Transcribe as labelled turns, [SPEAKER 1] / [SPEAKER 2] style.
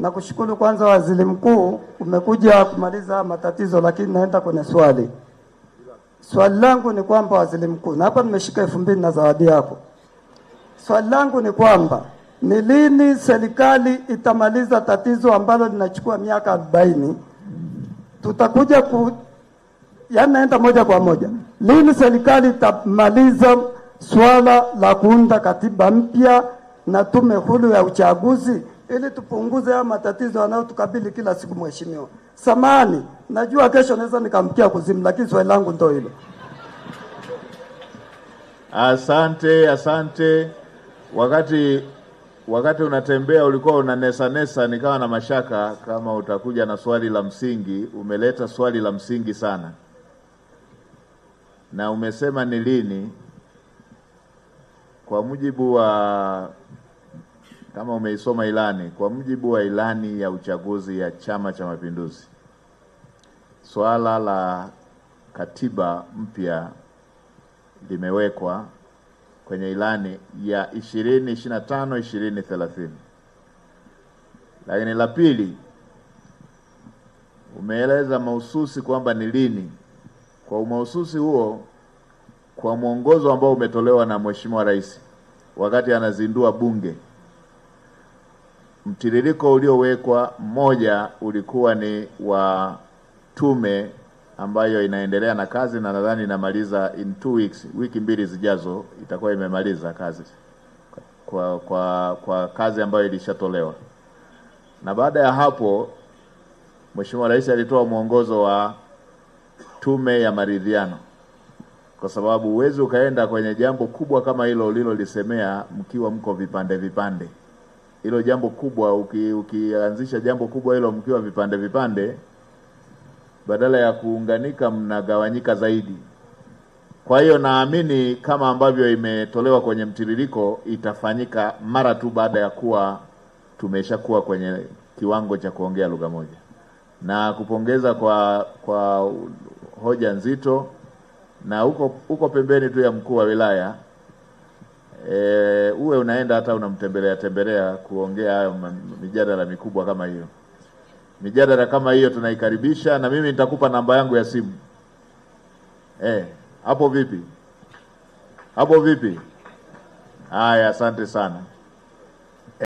[SPEAKER 1] Nakushukuru kwanza Waziri Mkuu, umekuja kumaliza matatizo, lakini naenda kwenye swali. Swali langu ni kwamba Waziri Mkuu, na hapa nimeshika 2000 na zawadi yako. Swali langu ni kwamba ni lini serikali itamaliza tatizo ambalo linachukua miaka 40? Tutakuja yaani naenda moja kwa moja. Lini serikali itamaliza swala la kuunda katiba mpya na tume huru ya uchaguzi ili tupunguze haya matatizo yanayotukabili kila siku mheshimiwa? Samahani, najua kesho naweza nikamkia kuzimu, lakini swali langu ndio hilo.
[SPEAKER 2] Asante, asante. Wakati unatembea ulikuwa unanesa nesa, nikawa na mashaka kama utakuja na swali la msingi. Umeleta swali la msingi sana. Na umesema ni lini. Kwa mujibu wa, kama umeisoma ilani, kwa mujibu wa ilani ya uchaguzi ya Chama cha Mapinduzi, swala la katiba mpya limewekwa kwenye ilani ya 2025 2030. Lakini la pili, umeeleza mahususi kwamba ni lini. Kwa mahususi huo, kwa mwongozo ambao umetolewa na Mheshimiwa Rais wakati anazindua bunge, mtiririko uliowekwa mmoja ulikuwa ni wa tume ambayo inaendelea na kazi, na nadhani inamaliza in 2 weeks, wiki 2 zijazo itakuwa imemaliza kazi kwa kazi ambayo ilishatolewa. Na baada ya hapo Mheshimiwa Rais alitoa mwongozo wa tume ya maridhiano, kwa sababu huwezi ukaenda kwenye jambo kubwa kama hilo ulilolisemea mkiwa mko vipande vipande. Hilo jambo kubwa, ukianzisha jambo kubwa hilo mkiwa vipande vipande, badala ya kuunganika mnagawanyika zaidi. Kwa hiyo naamini kama ambavyo imetolewa kwenye mtiririko itafanyika mara tu baada ya kuwa tumeshakuwa kwenye kiwango cha kuongea lugha moja. Na kupongeza kwa hoja nzito, na huko pembeni tu ya mkuu wa wilaya, uwe unaenda hata unamtembelea tembelea kuongea hayo mijadala mikubwa kama hiyo. Mijadala kama hiyo tunaikaribisha, na mimi nitakupa namba yangu ya simu. Hapo vipi? Hapo vipi? Haya, asante sana.